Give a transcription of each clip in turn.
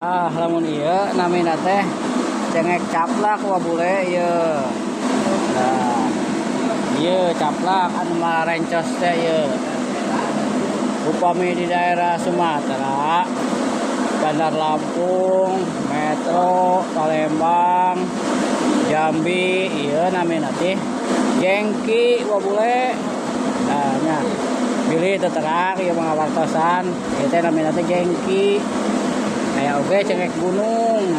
Ah, lamun ieu namina teh cengek caplak wa bule ieu. Nah, ieu caplak anu marencos teh ieu. Upami di daerah Sumatera, Bandar Lampung, Metro, Palembang, Jambi, ieu namina teh jengki wa bule. Nah, nya bilih teu terang ieu mah ngawartosan, ieu teh namina teh jengki. Aya oge cengek gunung.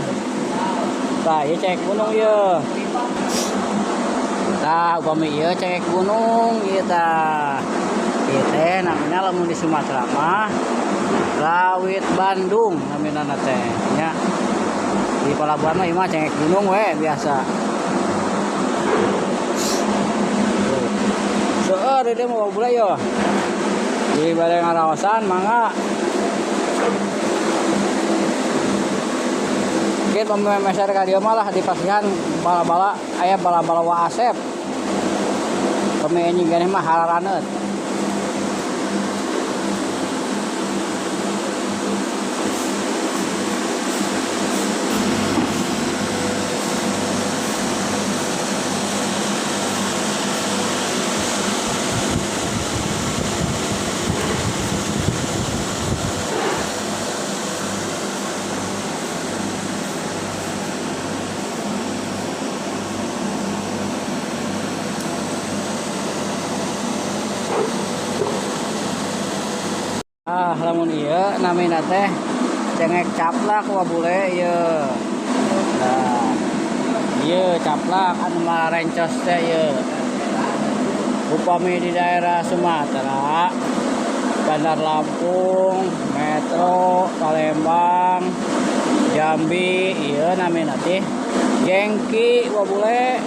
Tah, ieu cengek gunung ieu. Tah, upami ieu cengek gunung ieu tah. Ieu teh namina lamun di Sumatera mah rawit Bandung namina teh nya. Di palabuhan mah ieu mah cengek gunung we biasa. Seueur di dieu mah bule ieu. Di bade ngaraosan mangga. Mungkin memeser ka dieu mah lah di pasihan bala-bala aya bala-bala wa Asep. Pemi anjing keneh mah hararaneut. Ah, lamun ieu namina teh cengek caplak wa bule ieu. Nah, ieu caplak anu marencos teh ieu. Upami di daerah Sumatera, Bandar Lampung, Metro, Palembang, Jambi, ieu namina teh jengki wa bule.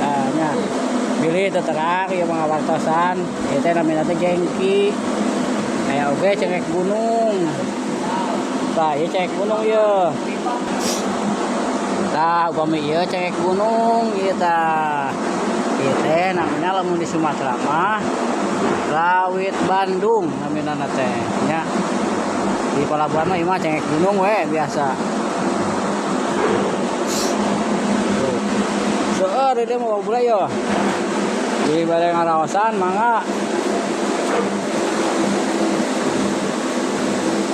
Nah, nya bilih teu terang ieu mah ngawartosan, ieu teh namina teh jengki. Aya oge cengek gunung. Tah, ieu cengek gunung ieu. Tah, upami ieu cengek gunung ieu tah. Ieu teh namina lamun di Sumatera mah rawit Bandung namina teh nya. Di palabuhan mah ieu mah cengek gunung we biasa. Seueur di dieu mah bule ieu. Di bade ngaraosan mangga.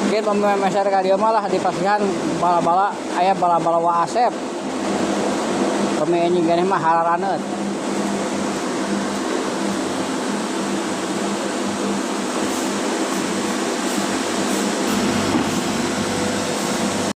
Mungkin memeser ka dieu mah lah di pasihan bala-bala aya bala-bala wa Asep. Pemi anjing keneh mah hararaneut.